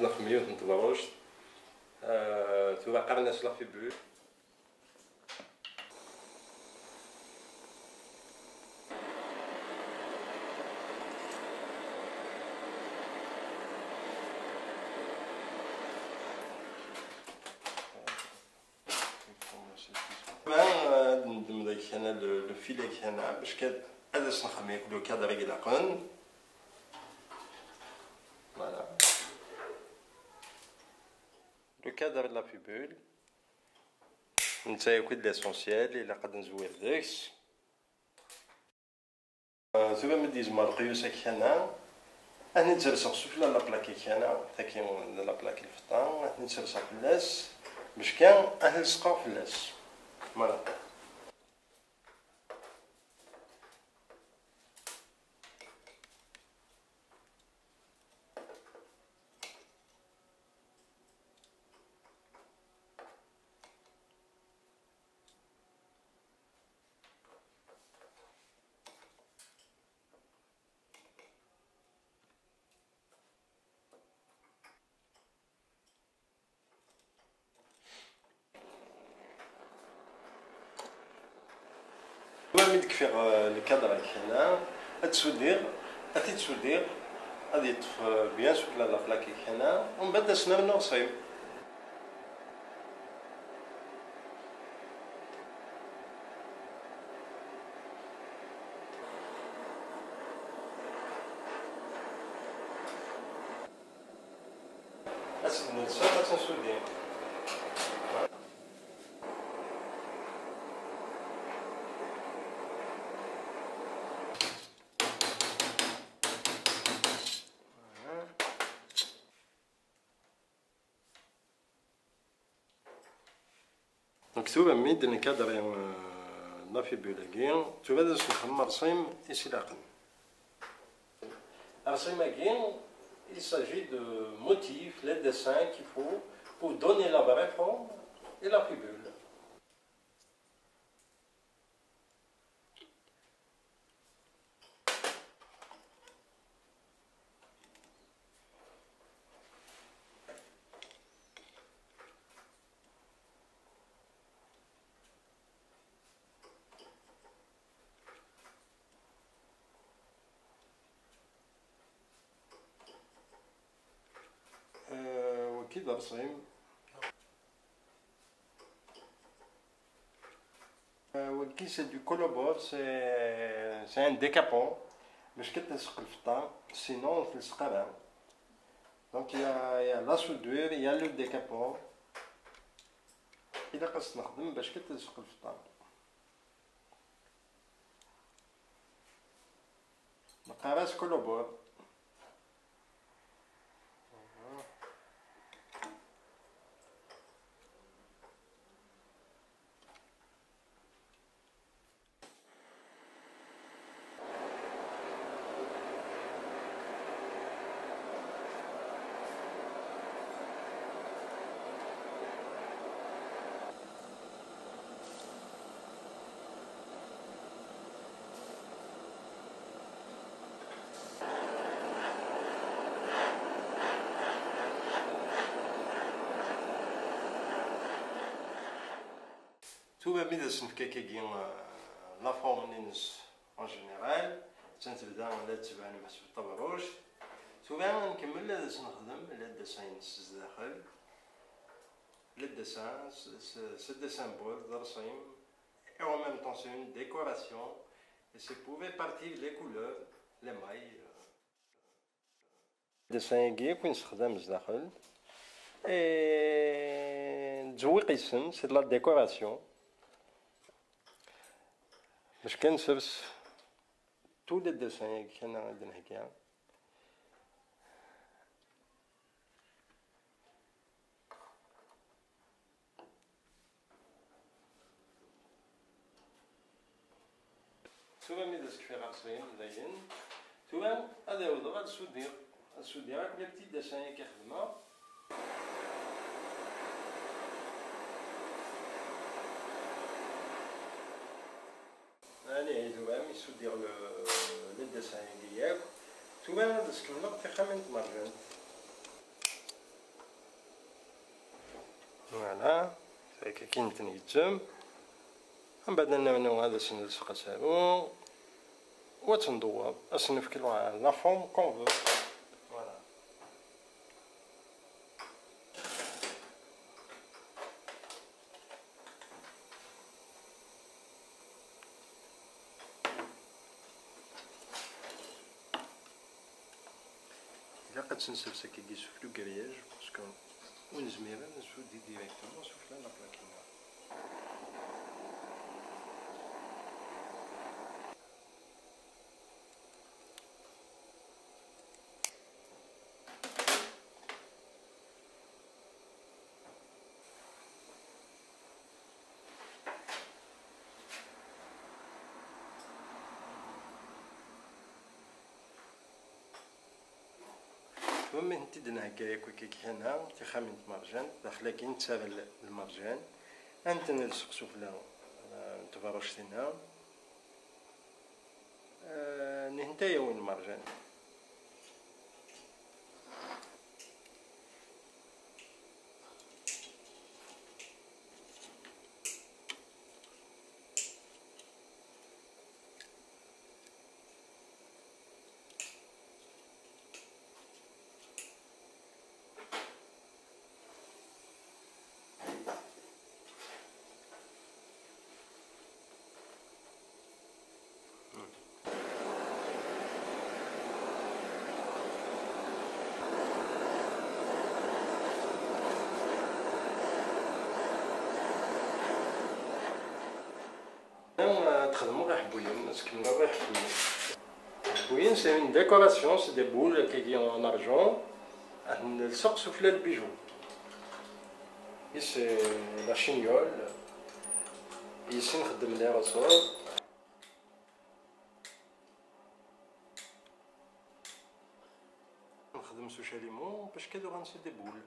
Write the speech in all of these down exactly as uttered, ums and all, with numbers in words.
Nexdem yiwet n tebruct, eh, tura qqaren-as la fibule. Ma, eh, ad neddem deg kana le, le fil-agi kana, bac kan ad as-nexdem yakk le cadre i ilaqen. Voilà. Le cadre de la fibule. Netta yakk i d l'essentiel, ilaq ad nezwir deg-s. Tura mi d-yezmer leqyus akka kana, ad ten-id-serseɣ sufella n la plaque akka kana, tagi d la plaque n lfeṭṭa, ad ten-id-serseɣ fell-as, bac kan ad ten-lseqeɣ fell-as. Voilà. Tura mi d-kfiɣ, eh, le cadre-agi kana, ad t-sudiɣ, ad t-id-sudiɣ, ad yeṭṭef, eh, bien sûr la, la plaque-agi kana, umbeɛd ad s-nernu aɣsim. Ad tt-id-nelsa, ad tt-nsudi. Donc tura mi d-nkadri, euh, la fibule-agi, tura ad as-nxemmem arṣim i s-ilaqen. Arṣim-agi, il s'agit de motifs, les dessins qu'il faut pour donner la vraie forme et la fibule. Euh, wagi d arṣim. Euh, wagi, c'est du collabor, c'est, c'est un décapant. Bac kan telseq lfeṭṭa, sinon ur telseq ara. Donc, il y a, il y a la soudure, il y a le décapant. Ilaq ad s-nexdem bac kan telseq lfeṭṭa. Neqqar-as collabor. Tura mi d as-nefk akkagi, euh, la forme-ines en général, attan tebda la d-tban meḥsub tabruct. Tura ad nkemmel ad as-nexdem le dessin-ines zdaxel. Le dessin, c'est, c'est, c'est des symboles, d arṣim, et en même temps c'est une décoration, et c'est pour répartir les couleurs, l'émail, euh. Dessin-agi akk i nessexdam zdaxel. Et ttewwiq yes-sen, c'est de la décoration. Bac kan nsers tous les dessins-agi kan i d-nhegga. Tura mi d as-kfiɣ arṣim dayen, tura ad awdeɣ ad sudiɣ, ad sudiɣ akk les petits dessins i xedmeɣ. Allez, tura mi sudiɣ le, le dessin-agi yakk, tura ad as-kemmleɣ tixxamin n tmerjant. Ha, tek akin ten-yeǧǧem. Mbeɛd ad nernu ad as-nels aqasaru, u ad ten-ndewwer, ad sen-nefk la, la forme qu'on veut. Voilà. Ilaq ad tt-nsers akkagi sufella ugriyaj, parce que ur nezmir ara ad nesfuddi directement sufella la plaque-nneɣ. Imi tent-id-nhegga yakk akka kan-a, tixxamin n tmerjant, daxel-agi nettarra l-, lmerjan, ad ten-nels sufella, eh, n tbeṛṛuct-inna. Eh, nihenta-yawen lmerjan. Ad txedmeḍ iḥebbuyen, ad tkemmleḍ iḥebbuyen. Iḥebbuyen, c'est une décoration, c'est des boules, akkagi, en argent. Ad nels sufella lbiju. Et c'est la chignole. Yes-s i nxeddem les ressorts. Nxeddem s ucalimu, parce que ad uɣalen c'est des boules.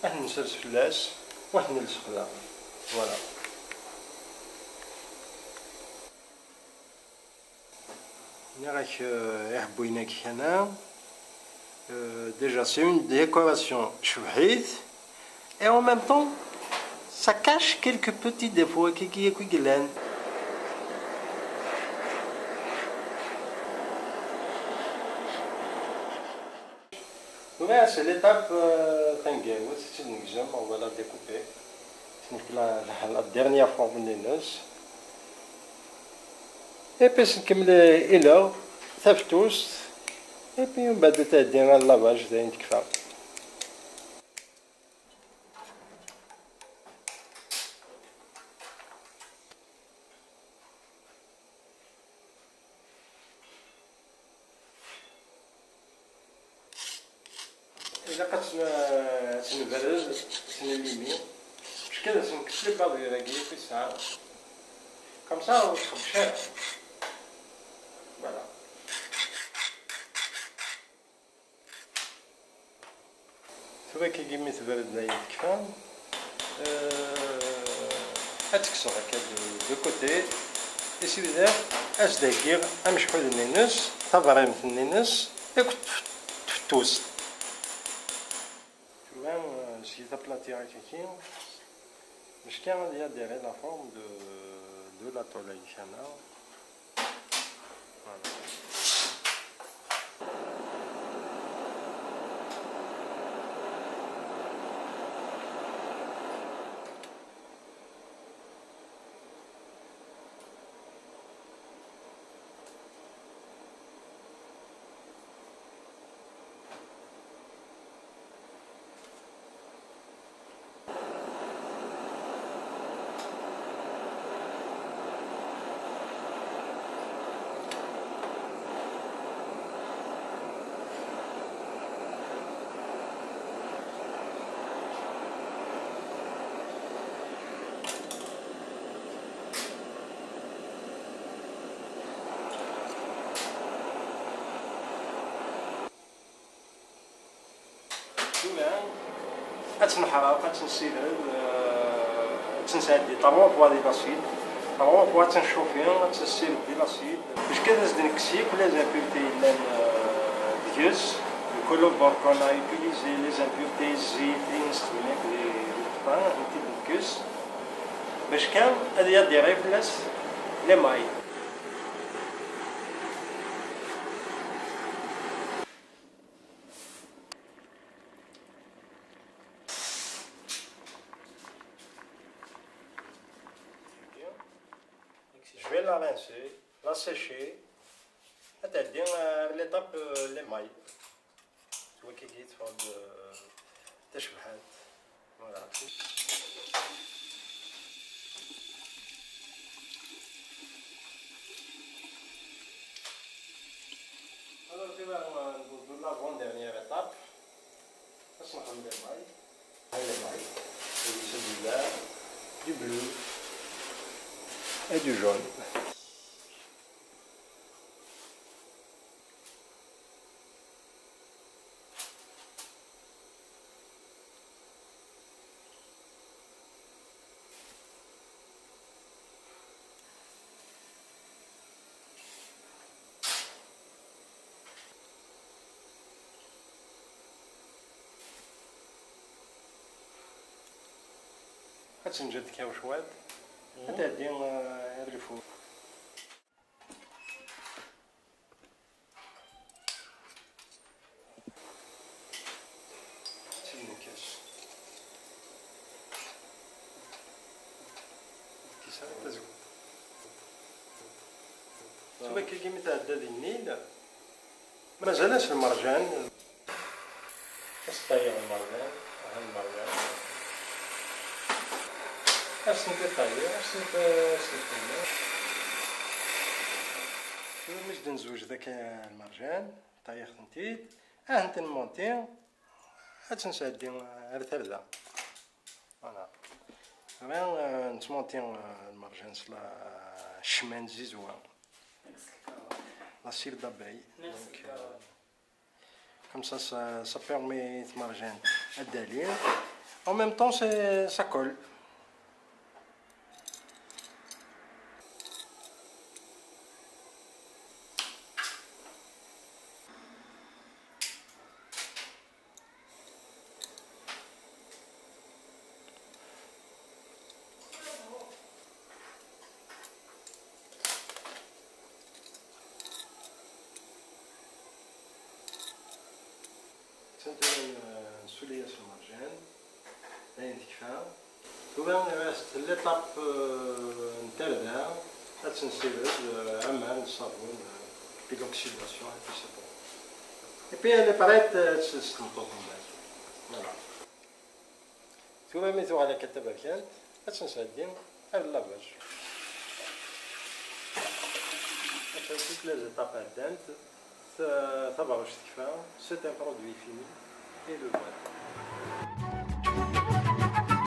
Ad nessers fell-as, u ad t-nels daɣen. Voilà. Nniɣ-ak, euh, iḥebbuyen-agi kan-a, euh, déjà c'est une décoration cebḥit, et en même temps ça cache quelques petits défauts akkagi akk i yellan. Tura c'est l'étape, euh, taneggarut, ad tt-id-negzem, on va la découper. Ad tt-nefk la, la, la dernière forme-nni-ines. Et puis ad tt-nkemmel ileɣ, tafettust. Et puis mbeɛd ad tɛeddi ɣer lavage, d ayen tekfa. Ilaq ad tt-, ad tt-nebred, ad tt-nellimi. Parce que ad as-nekkes les bavures-agi akk i tesɛa. Comme ça, ur txebbec ara. Voilà. Tura akkagi mi tebred d ayen tekfa, euh, ad tt-kkseɣ akka de, de côté. Et si bdiɣ ad s-d-heggiɣ amecḥud-nni-ines, taberrimt-nni-ines, akked tf-, tfettust. Tura, euh, si taplati akkagi, Mecka ad yadere la forme de, de la tôle-agi kan-a. Voilà. Tura ad tt-neḥreq, ad tt-nessibred, euh, ad tt-nesɛeddi trois fois di la suite. Ṛuḥ, ad tt-ncufi, ad tt-nessired di l'acide. Bac kan ad as-d-nekkes yakk les impuretés yellan, euh, deg-s. Du coup, le beurre qu'on a utilisé, les impuretés, zzit, ayen s-tebniḍ, les, les pains, ad tent-id-nekkes. Bac kan ad yadiri fell-as l'émail. Je vais la rincer, la sécher. Ad tɛeddi, euh, l'étape, euh, l'émail. Wagi yeṭṭef-d, euh, tacebḥant. Voilà. Alors, tu vas, euh, l'avant-dernière étape. Ad nxeddem l'émail. L'émail. C'est du vert, du bleu et du jaune. Ad tenǧer tekkaw cwiṭ. Ad tɛeddi, eh, ar lfur. Ad tt-id-nekkes. Kkes ara tazewwut. Tura akka mi tɛedda di nnil, mazal-as lmerjan. Ad s-ṭayeɣ lmerjan, aha lmerjan. Ad s-nṭayeɣ, ad s-nṭ-, ad s-nṭayeɣ. Tura mi s-d-nezweǧ daki lmerjan, ṭayeɣ-tent-id, ad tent-nmonti, ad tt-nsɛeddi ar tarda. Voilà. Tura, euh, nettmonti, euh, lmerjan s la, ccma n tzizwa. La cire d'abeille. Donc, euh, comme ça, ça, ça permet de marger un, un délire. En même temps, c'est, ça colle. Ttanta, eh, nsuli-as lmerjan, dayen tekfa. Tura, eh, l'étape, eh, n tarda, ad tt-nsired, eh, aman n ṣṣabun, eh, puis l'oxydation, et puis c'est bon. Et puis elle est prête, eh, ad tt-tesqenṭeḍ. Voilà. Tura mi tuɣal akka d taberkant, ad tt-nsɛeddi ar lavage. Akka toutes les étapes ɛeddant, ta-, tabeṛṛuct tekfa, c'est un produit fini, et le voilà.